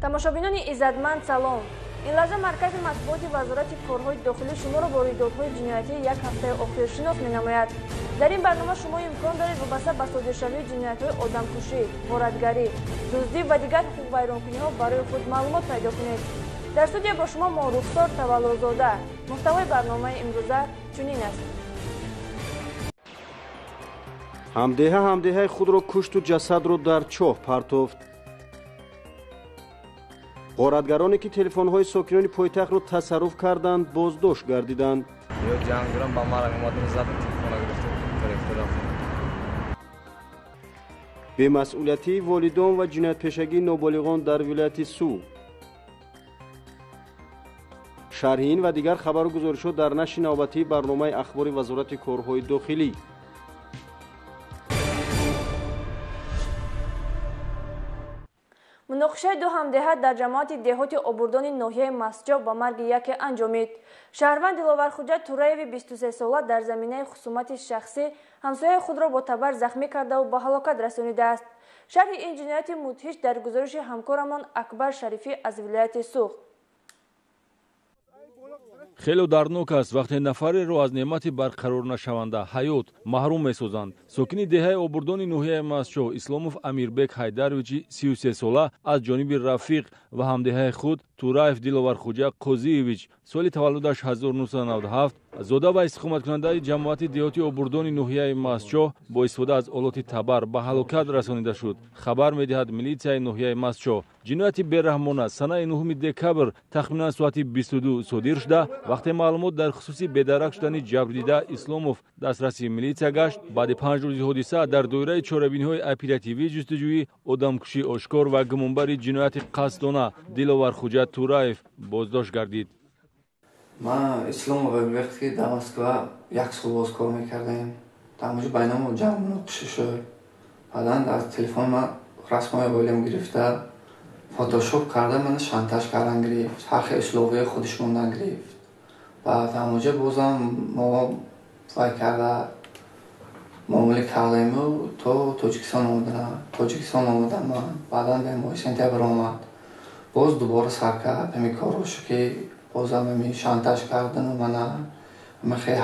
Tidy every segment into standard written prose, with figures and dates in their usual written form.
Тамошобинони иззатманд, салом. Ин лаҳза маркази матбуоти Вазорати корҳои дохилӣ шуморо бо рӯйдодҳои ҷиноятии як ҳафтаи охир шинос менамояд. Дар ин барнома шумо имкон доред вобаста ба содиршавии ҷиноятҳои одамкушӣ, ғоратгарӣ, дуздӣ ва дигар ҳуқуқвайронкуниҳо барои худ маълумот пайдо кунед. Дар студия бо шумо Моҳрухсор Таваллозода. Муҳтавои барномаи имрӯза чунин аст. Ҳамдеҳа ҳамдеҳаи худро кушту ҷасадро дар чоҳ партофт. Ғоратгароне ки телефонҳои сокинони пойтахтро тасарруф карданд, боздошт гардиданд. Бемасъулиятии волидон ва ҷиноятпешагии ноболиғон дар вилояти Суғд. Шарҳи ин ва дигар хабару гузоришҳо дар нашри навбатии барномаи ахбори Вазорати корҳои дохилӣ. Муноқишаи ду ҳамдеҳа дар ҷамоати деҳоти Обурдони ноҳияи Мастчоҳ ба марги яке анҷомид. Шаҳрванд Диловархуҷа Тураеви 23сола дар заминаи хусумати шахсӣ ҳамсояи худро бо табар захмӣ кардаву ба ҳалокат расонидааст. Шарҳи ин ҷинояти мудҳиш дар гузориши ҳамкорамон Акбар Шарифӣ аз вилояти Суғд. Хеле дарднок аст вақте нафареро аз неъмати барқарорнашаванда ҳаёт маҳрум месозанд. Сокини деҳаи Обурдони ноҳияи Мастчоҳ Исломов Амирбек Ҳайдаровичи 33сола аз ҷониби рафиқ ва ҳамдеҳаи худ Тураев Диловархуҷа Қозиевич соли таваллудаш 1997 зода ва истиқоматкунандаи ҷамоати деҳоти Обурдони ноҳияи Мастчоҳ бо истифода аз олоти табар ба ҳалокат расонида шуд. Хабар медиҳад милитсияи ноҳияи Мастчоҳ. Ҷинояти бераҳмона санаи 9 декабр тахминан соати 22 содир шуда, вақте маълумот дар хусуси бедарак шудани ҷабрдида Исломов дастраси милитсия гашт, баъди 5 рӯзи ҳодиса дар доираи чорабиниҳои оперативии ҷустуҷӯӣ одамкушӣ ошкор ва гумонбари ҷинояти қасдона Диловархуҷа Тураев боздошт гардид. Ман Исломов вақте ки дар Москва як сол боз кор мекардем, дар онҷо байнамо ҷанг муноқиша шуд. Баъдан аз телефон ман расмҳои оилам гирифта, фотошоп карда мана шантаж кардан гирифт, ҳар хел условияи худиш мондан гирифт. Баъд ҳамонҷо бозам мо вай карда муомила кардему то Тоҷикистон омадан. Тоҷикистон омадам ман, баъдан дар моҳи сентябр омад. Боз дубора сар кард ҳамин корҳошо ки бозам ҳамин шантаж кардану мана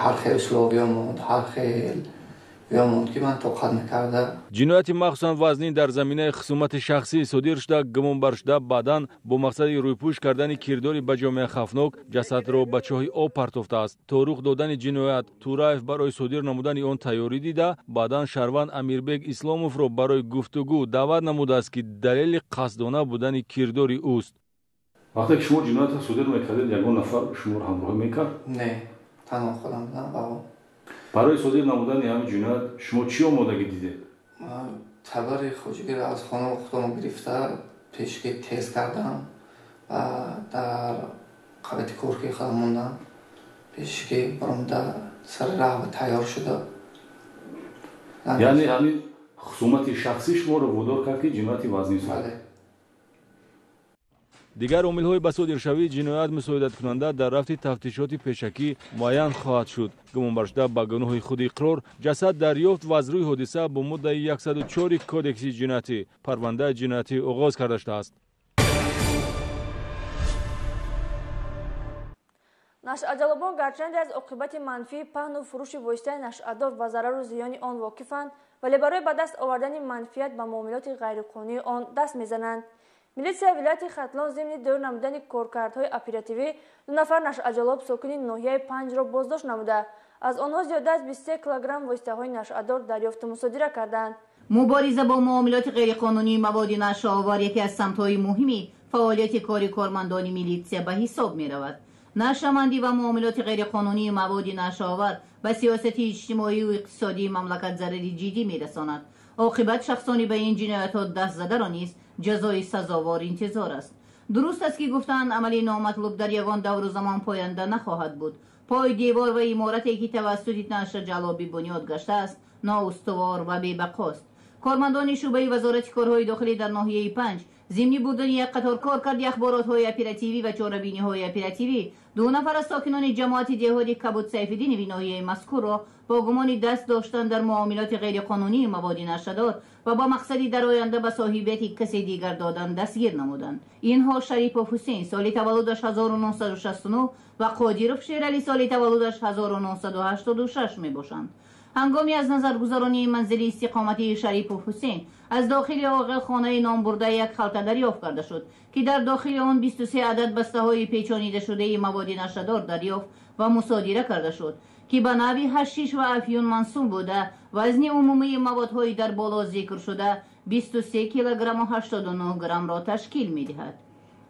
ҳар хел условия монд, ҳар хел монд ки ман тоқат накарда. Ҷинояти махсусан вазнин дар заминаи хусумати шахсӣ содир шуда, гумонбар шуда баъдан бо мақсади рӯйпӯш кардани кирдори ба ҷомеа хавфнок ҷасадро ба чоҳи об партофтааст. То рух додани ҷиноят Тураев барои содир намудани он тайёрӣ дида, баъдан шаҳрванд Амирбек Исломовро барои гуфтугӯ даъват намудааст, ки далели қасдона будани кирдори ӯст. Вақте ки шумо ҷиноятро содир мекардед, ягон нафар шуморо ҳамроҳӣ мекард? Не, танҳо худам будам ва барои содир намудани ҳамин ҷиноят шумо чӣ омодагӣ дидед? Табари хоҷагиро аз хона худам гирифта пешки тез кардам ва дар қабати корки худам мондам. Пешки баромада сари раҳва тайёр шуда. Яъне ҳамин хусумати шахсӣ шуморо водор кард ки ҷинояти вазнин содир? Бале. Дигар омилҳои ба содиршавии ҷиноят мусоидаткунанда дар рафти тафтишоти пешакӣ муайян хоҳад шуд. Гумонбаршуда ба гуноҳи худ иқрор, ҷасад дарёфт ва аз рӯи ҳодиса бо моддаи 104 кодекси ҷиноятӣ парвандаи ҷиноятӣ оғоз карда шудааст. Нашъаҷалобон гарчанде аз оқибати манфии паҳну фурӯши воситаи нашъадор ва зарару зиёни он воқифанд, вале барои ба даст овардани манфиат ба муомилоти ғайриқонунии он даст мезананд. Милитсияи вилояти Хатлон зимни доир намудани коркардҳои оперативӣ ду нафар нашъаҷалоб сокини ноҳияи Панҷро боздошт намуда, аз онҳо зиёда аз 23 килограмм воситаҳои нашъадор дарёфту мусодира карданд. Мубориза бо муомилоти ғайриқонунии маводи нашъаовар яке аз самтҳои муҳими фаъолияти кори кормандони милитсия ба ҳисоб меравад. Нашъамандӣ ва муомилоти ғайриқонунии маводи нашъаовар ба сиёсати иҷтимоию иқтисодии мамлакат зарари ҷиддӣ мерасонад. Оқибат шахсони ба ин ҷиноятҳо даст задаро низ ҷазои сазовор интизор аст. Дуруст аст ки гуфтаанд амали номатлуб дар ягон давру замон поянда нахоҳад буд. Пой девор ва иморате ки тавассути нашъаҷалобӣ бунёд гаштааст ноустувор ва бебақост. Кормандони шӯъбаи Вазорати корҳои дохилӣ дар ноҳияи Панҷ зимни бурдани як қатор коркарди ахборотҳои оперативӣ ва чорабиниҳои оперативӣ ду нафар аз сокинони ҷамоати деҳоти Кабуд Сайфиддинови ноҳияи мазкурро бо гумони даст доштан дар муомилоти ғайриқонунии маводи нашъадор ва ба мақсади дар оянда ба соҳибияти касе дигар додан дастгир намуданд. Инҳо Шарипов Ҳусейн, соли таваллудаш 1969, ва Қодиров Шералӣ, соли таваллудаш 1986 мебошанд. Ҳангоми аз назаргузаронии манзили истиқоматии Шарипов Ҳусейн аз дохили оғилхонаи номбурда як халта дарёфт карда шуд, ки дар дохили он 23 адад бастаҳои печонидашудаи маводи нашъадор дарёфт ва мусодира карда шуд, ки ба навъи ҳашиш ва афюн мансуб буда, вазни умумии маводҳои дар боло зикр шуда 23 килограмму 89 граммро ташкил медиҳад.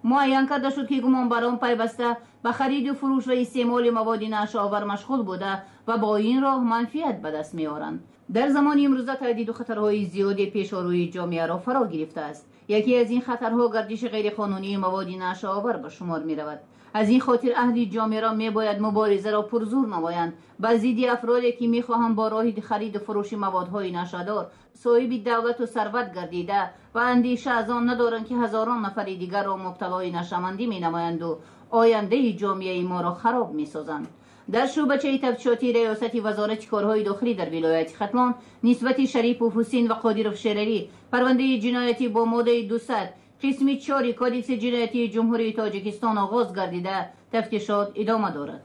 Муайян карда шуд, ки гумонбарон пайваста ба хариду фурӯш ва истеъмоли маводи нашъаовар машғул буда ва бо ин роҳ манфиат ба даст меоранд. Дар замони имрӯза таҳдиду хатарҳои зиёде пешорӯи ҷомеаро фаро гирифтааст. Яке аз ин хатарҳо гардиши ғайриқонунии маводи нашъаовар ба шумор меравад. Аз ин хотир аҳли ҷомеаро мебояд муборизаро пурзур намоянд ба зидди афроде, ки мехоҳанд бо роҳи хариду фурӯши маводҳои нашъадор соҳиби давлату сарват гардида ва андеша аз он надоранд, ки ҳазорон нафари дигарро мубталои нашъамандӣ менамоянду ояндаи ҷомеаи моро хароб месозанд. Дар шӯъбачаи тафтишотии Риёсати Вазорати корҳои дохилӣ дар вилояти Хатлон нисбати Шарипов Ҳусейн ва Қодиров Шералӣ парвандаи ҷиноятӣ бо моддаи 200 қисми 4 Кодекси ҷиноятии Ҷумҳурии Тоҷикистон оғоз гардида, тафтишот идома дорад.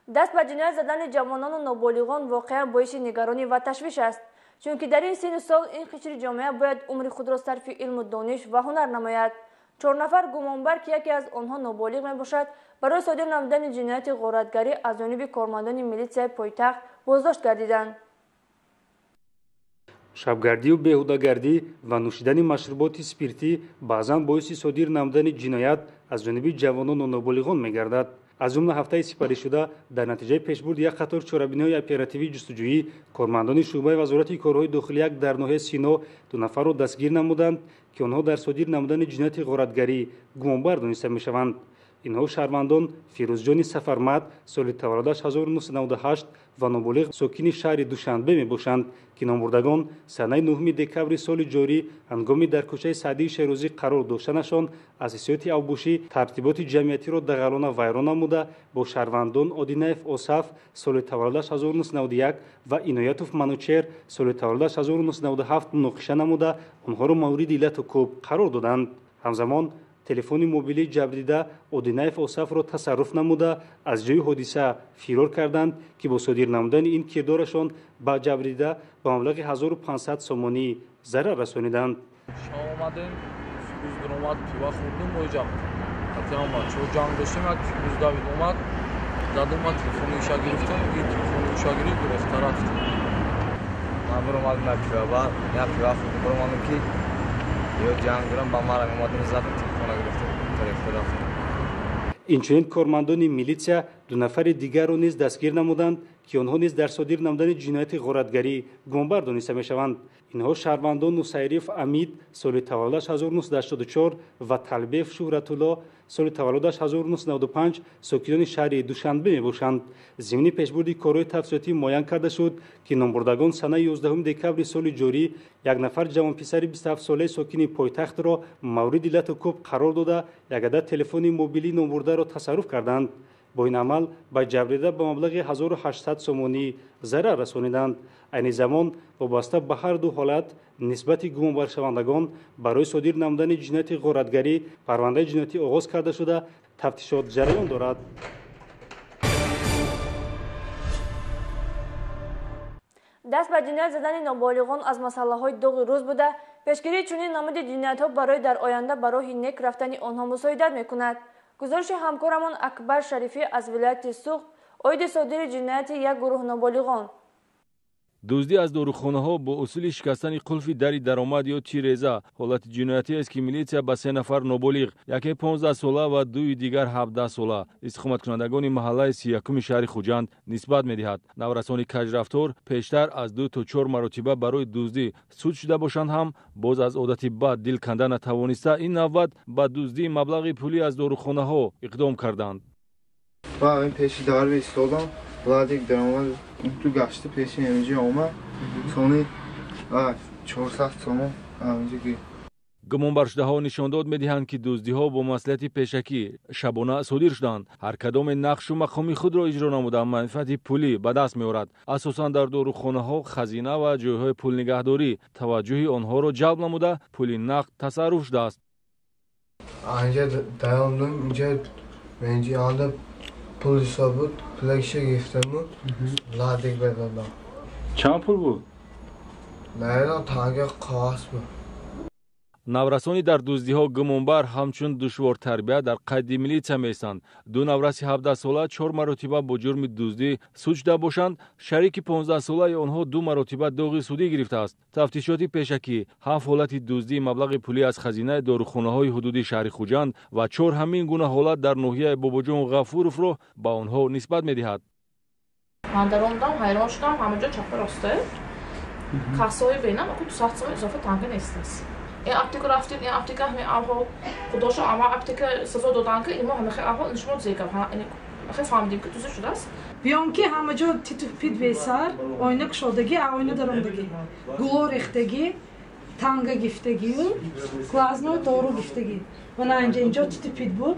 Даст ба ҷиноят задани ҷавонону ноболиғон воқеан боиси нигаронӣ ва ташвиш аст, чунки дар ин синну сол ин қишри ҷомеа бояд умри худро сарфи илму дониш ва ҳунар намояд. 4 нафар гумонбар, ки яке аз онҳо ноболиғ мебошад, барои содир намудани ҷинояти ғоратгарӣ аз ҷониби кормандони милитсияи пойтахт боздошт гардиданд. Шабгардию беҳудагардӣ ва нӯшидани машруботи спиртӣ баъзан боиси содир намудани ҷиноят аз ҷониби ҷавонону ноболиғон мегардад. Аз ҷумла ҳафтаи сипаришуда дар натиҷаи пешбурди як қатор чорабиниҳои оперативии ҷустуҷӯӣ кормандони шӯъбаи Вазорати корҳои дохилӣ як дар ноҳияи Сино 2 нафарро дастгир намуданд, ки онҳо дар содир намудани ҷинояти ғоратгарӣ гумонбар дониста мешаванд. Инҳо шаҳрвандон Фирӯзҷони Сафармад, соли таваллудаш 1998, ва ноболиғ сокини шаҳри Душанбе мебошанд, ки номбурдагон санаи 9 декабри соли ҷорӣ ҳангоми дар кӯчаи Саъдии Шерозӣ қарор доштанашон аз ҳиссиёти авбошӣ тартиботи ҷамъиятиро дағалона вайрон намуда бо шаҳрвандон Одинаев Осаф, соли таваллудаш 1991, ва Иноятов Манучер, соли таваллудаш 1997, муноқиша намуда онҳоро мавриди лату кӯб қарор доданд. Ҳамзамон телефони мобилии ҷабрдида Одинаев Осафро тасарруф намуда аз ҷои ҳодиса фирор карданд, ки бо содир намудани ин кирдорашон ба ҷабрдида ба маблағи 1500 сомонӣ зарар расониданд. Шом омадем, Фирӯз омад, пива хӯрдум, оҷа қатъиан бачаҳо ҷанг доштем, як Фирӯз давид омад, задум, ман телефони уша гирифтам, и телефони уша гирифт, гурехта рафтем. Ман биромадам на пива, на пива хӯрдум, биромадам ки ё ҷанг дорам, ба марам омадам, задам, телефона гирифтам, гурехта рафтем. Инчунин кормандони милитсия 2 нафари дигарро низ дастгир намуданд, ки онҳо низ дар содир намудани ҷинояти ғоратгарӣ гумонбар дониста мешаванд. Инҳо шаҳрвандон Нусайриев Амид, соли таваллудаш 1984, ва Талбеев Шуҳратулло, соли таваллудаш 1995, сокинони шаҳри Душанбе мебошанд. Зимни пешбурди корҳои тафтишотӣ муайян карда шуд, ки номбурдагон санаи 11 декабри соли ҷорӣ як нафар ҷавонписари 27-солаи сокини пойтахтро мавриди лату кӯб қарор дода, як адад телефони мобилии номбурдаро тасарруф карданд. Бо ин амал ба ҷабрида ба маблағи 1800 сомонӣ зарар расониданд. Айни замон вобаста ба ҳар ду ҳолат нисбати гумонбаршавандагон барои содир намудани ҷинояти ғоратгарӣ парвандаи ҷиноятӣ оғоз карда шуда, тафтишот ҷараён дорад. Даст ба ҷиноят задани ноболиғон аз масъалаҳои доғи рӯз буда, пешгирии чунин намуди ҷиноятҳо барои дар оянда ба роҳи нек рафтани онҳо мусоидат мекунад. Гузориши ҳамкорамон Акбар Шарифӣ аз вилояти Суғд оиди содири ҷинояти як гурӯҳ ноболиғон. Дуздӣ аз дорухонаҳо бо усули шикастани қулфи дари даромад ё тиреза ҳолати ҷиноятиест, ки милитсия ба 3 нафар ноболиғ, яке 15-сола ва дуи дигар 17-сола, истиқоматкунандагони маҳаллаи 31-уми шаҳри Хуҷанд нисбат медиҳад. Наврасони каҷрафтор пештар аз 2 то 4 маротиба барои дуздӣ суд шуда бошанд ҳам, боз аз одати бад дил канда натавониста ин навбат ба дуздии маблағи пулӣ аз дорухонаҳо иқдом карданд. Пеши дар истодам, Владик даромад, ту гашти пеши ҳаминҷо омад. Сони 400 сомон ҳаминҷо гирифт. Гумонбаршудаҳо нишондод медиҳанд, ки дуздиҳо бо маслиҳати пешакӣ шабона содир шуданд. Ҳар кадоме нақшу мақоми худро иҷро намуда, манфиати пулӣ ба даст меорад. Асосан дар дорухонаҳо, хазина ва ҷойҳои пулнигаҳдорӣ таваҷҷӯҳи онҳоро ҷалб намуда, пули нақд тасарруф шудааст. Анҷа даромдам, инҷа инҷа пул ҳисоб буд, пулакша гирифтаму Владик додам. Чанд пул буд? Наидам, танга қоғаз буд. Наврасони дар дуздиҳо гумонбар ҳамчун душвортарбия дар қайди милитсия меистанд. Ду навраси 17сола 4 маротиба бо ҷурми дуздӣ суд шуда бошанд, шарики 15солаи онҳо 2 маротиба доғи судӣ гирифтааст. Тафтишоти пешакӣ 7 ҳолати дуздии маблағи пулӣ аз хазинаи дорухонаҳои ҳудуди шаҳри Хуҷанд ва 4 ҳамин гуна ҳолат дар ноҳияи Бобоҷон Ғафуровро ба онҳо нисбат медиҳад. Ман даромдам, ҳайрон шудам, ҳамаҷо чапа росте. Кассаҳои бинам, 200 сом изофа танга нестаст. Ин аптека рафтем, ин аптека ҳамин авҳо худошо ама аптека сазо додан, ки имо ҳамахе авҳо шумо зегав хе фаҳмидем, ки дуздӣ шудааст. Биём, ки ҳама ҷо титу пит бесар, оина кушодагӣ, оина даромдагӣ, гуло рехтагӣ, танга гифтагию глазной дору гифтагӣ. Мана инҷо титу пит буд.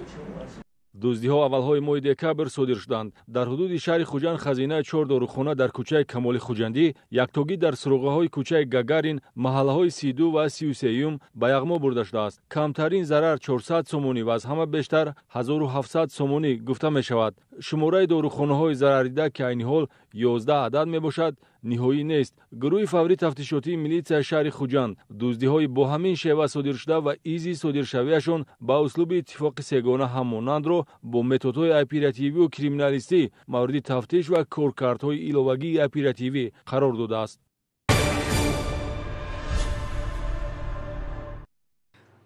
Дуздиҳо аввалҳои моҳи декабр содир шуданд. Дар ҳудуди шаҳри Хуҷанд хазинаи 4 дорухона дар кӯчаи Камоли Хуҷандӣ, яктогӣ дар суроғаҳои кӯчаи Гагарин, маҳаллаҳои 32 ва 33 ба яғмо бурда шудааст. Камтарин зарар 400 сомонӣ ва аз ҳама бештар 1700 сомонӣ гуфта мешавад. Шумораи дорухонаҳои зарардида, ки айни ҳол 11 адад мебошад, ниҳоӣ нест. Гурӯҳи фаврӣ тафтишотии милитсияи шаҳри Хуҷанд дуздиҳои бо ҳамин шева содиршуда ва изи содиршавиашон ба услуби иттифоқи сегона ҳамонандро бо методҳои оперативию криминалистӣ мавриди тафтиш ва коркардҳои иловагии оперативӣ қарор додааст.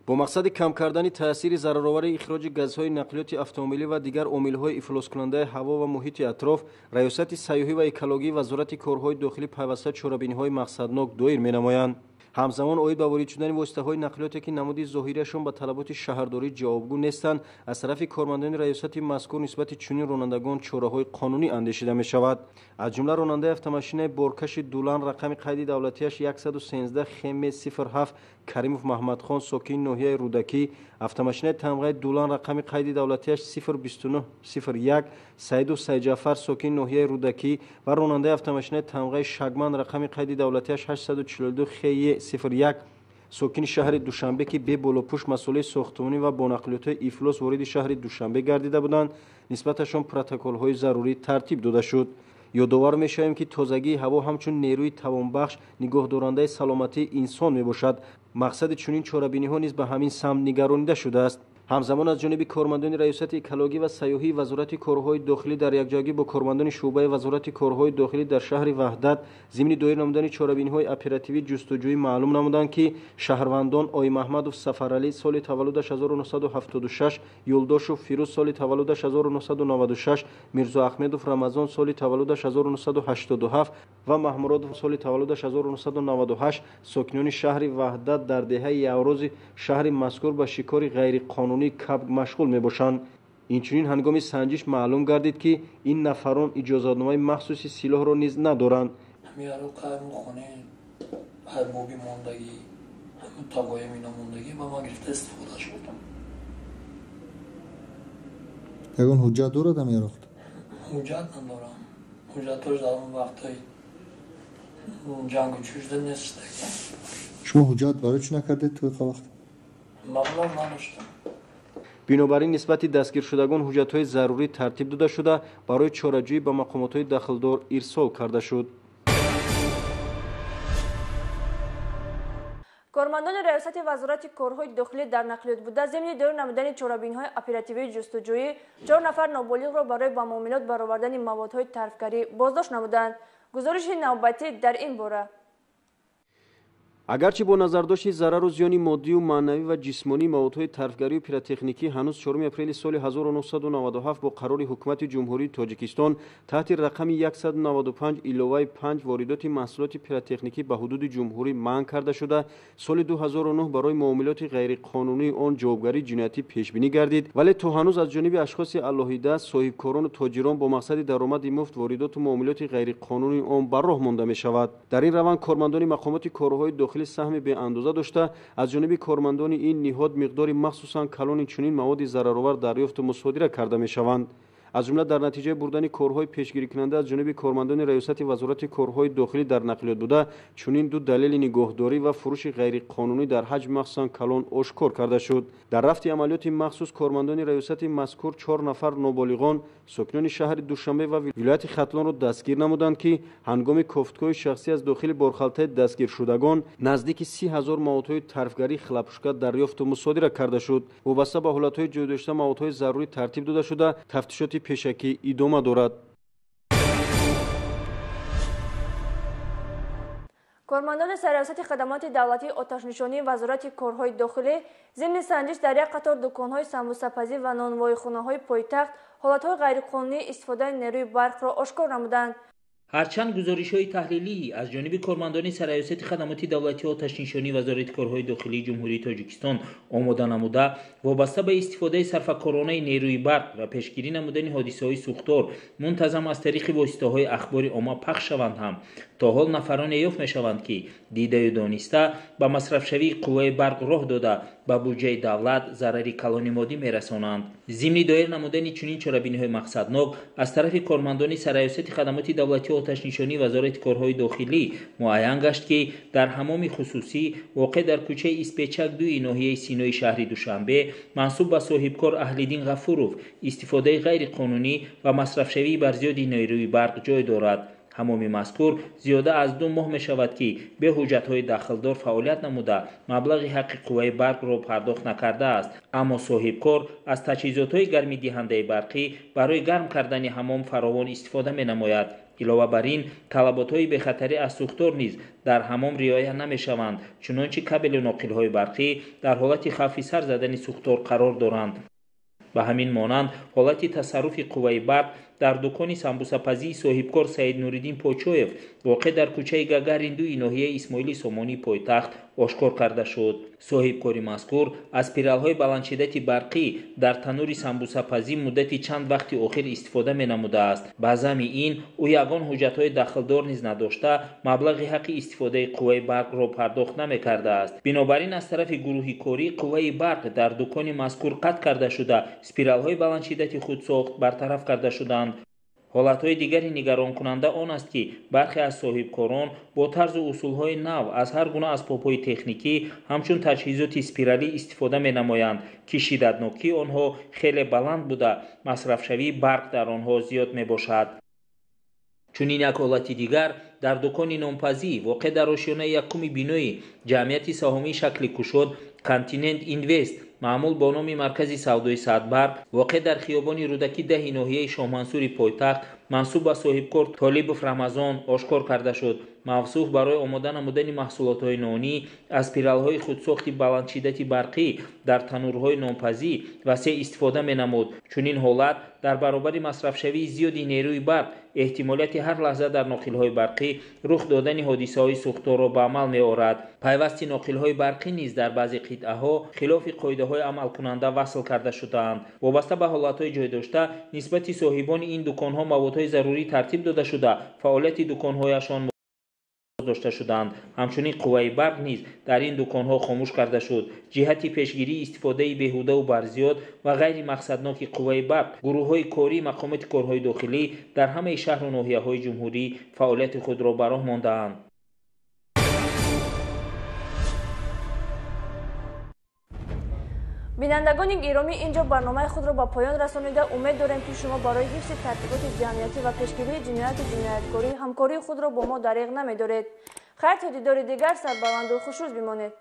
Бо мақсади кам кардани таъсири зараровари ихроҷи газҳои нақлиёти автомобилӣ ва дигар омилҳои ифлоскунандаи ҳаво ва муҳити атроф, Раёсати сайёҳӣ ва экологии Вазорати корҳои дохилӣ пайваста чорабиниҳои мақсаднок доир менамоянд. Ҳамзамон оид ба ворид шудани воситаҳои нақлиёте, ки намуди зоҳириашон ба талаботи шаҳрдорӣ ҷавобгӯ нестанд, аз тарафи кормандони раёсати мазкур нисбати чунин ронандагон чораҳои қонунӣ андешида мешавад. Аз ҷумла ронандаи автомошинаи боркаши Дулан рақами қайди давлатиаш 113 хм 07 Каримов Маҳмадхон, сокини ноҳияи Рӯдакӣ, автомошинаи тамғаи Дулан рақами қайди давлатиаш 029 01 Саидов Сайҷафар, сокини ноҳияи Рӯдакӣ ва ронандаи автомошинаи тамғаи Шагман рақами қайди давлатиаш 842 ХЕ 01 сокини шаҳри Душанбе, ки беболопӯш масъулаи сохтмонӣ ва бо нақлиётҳои ифлос вориди шаҳри Душанбе гардида буданд, нисбаташон протоколҳои зарурӣ тартиб дода шуд. Ёдовар мешавем, ки тозагии ҳаво ҳамчун нерӯи тавонбахш нигоҳдорандаи саломатии инсон мебошад. Мақсади чунин чорабиниҳо низ ба ҳамин самт нигаронида шудааст. Ҳамзамон аз ҷониби кормандони Раёсати экологӣ ва сайёҳии Вазорати корҳои дохилӣ дар якҷоягӣ бо кормандони шӯъбаи Вазорати корҳои дохилӣ дар шаҳри Ваҳдат зимни доир намудани чорабиниҳои оперативӣ ҷустуҷӯӣ маълум намуданд, ки шаҳрвандон Оймаҳмадов Сафаралӣ, соли таваллудаш 1976, Юлдошев Фирӯз, соли таваллудаш 1996, Мирзоахмедов Рамазон, соли таваллудаш 1987 ва Маҳмуродов, соли таваллудаш 1998, сокинони шаҳри Ваҳдат дар деҳаи Яврози шаҳри мазкур ба шикори ғайриқонунӣ кабк машғул мебошанд. Инчунин ҳангоми санҷиш маълум гардид, ки ин нафарон иҷозатномаи махсуси силоҳро низ надоранд. Ягон ҳуҷҷат дорад ҳамин роҳ? Ҳуҷҷат надорам. Ҳуҷҷатҳош дар он вақтҳои ҷангу чужда нест. Шумо ҳуҷҷат барои чӣ накардед то ин вақт? Маблағ надоштам. Бинобар ин нисбати дастгиршудагон ҳуҷҷатҳои зарурӣ тартиб дода шуда, барои чораҷӯӣ ба мақомотҳои дахлдор ирсол карда шуд. Кормандони Раёсати Вазорати корҳои дохилӣ дар нақлиёт буда зимни доир намудани чорабиниҳои оперативии ҷустуҷӯӣ 4 нафар ноболиғро барои ба муомилот баровардани маводҳои тарфгарӣ боздошт намуданд. Гузориши навбатӣ дар ин бора. Агарчи бо назардошти зарару зиёни моддию маънавӣ ва ҷисмонии маводҳои тарфгарию пиротехникӣ ҳанӯз 4 апрели соли 1997 бо қарори Ҳукумати Ҷумҳурии Тоҷикистон таҳти рақами 195 иловаи 5 воридоти маҳсулоти пиротехникӣ ба ҳудуди ҷумҳурӣ манъ карда шуда, соли 2009 барои муомилоти ғайриқонунии он ҷавобгарии ҷиноятӣ пешбинӣ гардид, вале то ҳанӯз аз ҷониби ашхоси алоҳида, соҳибкорону тоҷирон бо мақсади даромади муфт воридоту муомилоти ғайриқонунии он ба роҳ монда мешавад. Дар ин раванд кормандони мақомоти корҳои дохили саҳми беандоза дошта, аз ҷониби кормандони ин ниҳод миқдори махсусан калони чунин маводи зараровар дарёфту мусодира карда мешаванд. Аз ҷумла дар натиҷаи бурдани корҳои пешгирикунанда аз ҷониби кормандони Раёсати Вазорати корҳои дохилӣ дар нақлиёт буда, чунин ду далели нигоҳдорӣ ва фурӯши ғайриқонунӣ дар ҳаҷми махсусан калон ошкор карда шуд. Дар рафти амалиёти махсус кормандони раёсати мазкур 4 нафар ноболиғон, сокинони шаҳри Душанбе ва вилояти Хатлонро дастгир намуданд, ки ҳангоми кофтгоҳи шахсӣ аз дохили борхалтаи дастгиршудагон наздики 30 000 маводҳои тарфгарии хлапушка дарёфту мусодира карда шуд. Вобаста ба ҳолатҳои ҷойдошта маводҳои зарурӣ тартиб дода шуда, тафтишоти пешакӣ идома дорад. Кормандони Сарраёсати хадамоти давлатии оташнишонии Вазорати корҳои дохилӣ зимни санҷиш дар як қатор дуконҳои самбусапазӣ ва нонвоихонаҳои пойтахт ҳолатҳои ғайриқонунии истифодаи нерӯи барқро ошкор намуданд. Ҳарчанд гузоришҳои таҳлилӣ аз ҷониби кормандони Сарраёсати хадамоти давлатии оташнишонии Вазорати корҳои дохилии Ҷумҳурии Тоҷикистон омода намуда, вобаста ба истифодаи сарфакоронаи нерӯи барқ ва пешгирӣ намудани ҳодисаҳои сӯхтор мунтазам аз тариқи воситаҳои ахбори омма пахш шаванд ҳам, то ҳол нафароне ёфт мешаванд, ки дидаю дониста ба масрафшавии қувваи барқ роҳ дода, ба буҷаи давлат зарари калони моддӣ мерасонанд. Зимни доир намудани чунин чорабиниҳои мақсаднок аз тарафи кормандони Сарраёсати хадамоти давлатии оташнишонии Вазорати корҳои дохилӣ муайян гашт, ки дар ҳамоми хусусӣ воқеъ дар кӯчаи Испечак 2 ноҳияи Синои шаҳри Душанбе мансуб ба соҳибкор Аҳлиддин Ғафуров истифодаи ғайриқонунӣ ва масрафшавии барзиёди нерӯи барқ ҷой дорад. Ҳамоми мазкур зиёда аз 2 моҳ мешавад, ки бе ҳуҷҷатҳои дахлдор фаъолият намуда, маблағи ҳаққи қувваи барқро пардохт накардааст. Аммо соҳибкор аз таҷҳизотҳои гармидиҳандаи барқӣ барои гарм кардани ҳамом фаровон истифода менамояд. Илова бар ин, талаботҳои бехатарӣ аз сӯхтор низ дар ҳамом риоя намешаванд, чунончи кабелу ноқилҳои барқӣ дар ҳолати хавфи сар задани сӯхтор қарор доранд. Ба ҳамин монанд, ҳолати тасарруфи қувваи барқ дар дукони самбусапазии соҳибкор Саид Нуриддин Почоев воқеъ дар кӯчаи Гагарин 2 ноҳияи Исмоили Сомонии пойтахт ошкор карда шуд. Соҳибкори мазкур аз спиралҳои баландшиддати барқӣ дар танури самбусапазӣ муддати чанд вақти охир истифода менамудааст. Ба зами ин, ӯ ягон ҳуҷҷатҳои дахлдор низ надошта, маблағи ҳаққи истифодаи қувваи барқро пардохт намекардааст. Бинобар ин, аз тарафи гурӯҳи корӣ қувваи барқ дар дукони мазкур қатъ карда шуда, спиралҳои баландшиддати худсохт бартараф карда шуданд. Ҳолатҳои дигари нигаронкунанда он аст, ки бархе аз соҳибкорон бо тарзу усулҳои нав аз ҳар гуна асбобҳои техникӣ ҳамчун таҷҳизоти спиралӣ истифода менамоянд, ки шиддатнокии онҳо хеле баланд буда, масрафшавии барқ дар онҳо зиёд мебошад. Чунин як ҳолати дигар дар дукони нонпазӣ воқеъ дар ошёнаи якуми бинои ҷамъияти саҳомии шакли кушод Континент Инвест маъмул бо номи маркази савдои Садбарқ воқеъ дар хиёбони Рӯдакӣ 10 ноҳияи Шоҳмансури пойтахт мансуб ба соҳибкор Толибов Рамазон ошкор карда шуд. Мавсуф барои омода намудани маҳсулотҳои нонӣ аз спиралҳои худсохти баландшиддати барқӣ дар танурҳои нонпазӣ васеъ истифода менамуд. Чунин ҳолат дар баробари масрафшавии зиёди нерӯи барқ эҳтимолияти ҳар лаҳза дар ноқилҳои барқӣ рух додани ҳодисаҳои сӯхторро ба амал меорад. Пайвасти ноқилҳои барқӣ низ дар баъзе қитъаҳо хилофи қоидаҳои амалкунанда васл карда шудаанд. Вобаста ба ҳолатҳои ҷойдошта нисбати соҳибони ин дуконҳо маводҳои зарурӣ тартиб дода шуда, фаъолияти дуконҳояшон дошта шуданд. Ҳамчунин қувваи барқ низ дар ин дуконҳо хомӯш карда шуд. Ҷиҳати пешгирии истифодаи беҳудаву барзиёд ва ғайримақсадноки қувваи барқ, гурӯҳҳои корӣ мақомоти корҳои дохилӣ дар ҳамаи шаҳру ноҳияҳои ҷумҳурӣ фаъолияти худро ба роҳ мондаанд. Бинандагони гиромӣ, инҷо барномаи худро ба поён расонида, умед дорем, ки шумо барои ҳифзи тартиботи ҷамъиятӣ ва пешгирии ҷинояту ҷинояткорӣ ҳамкории худро бо мо дариғ намедоред. Хайр, то дидори дигар сарбаланду хушрӯз бимонед.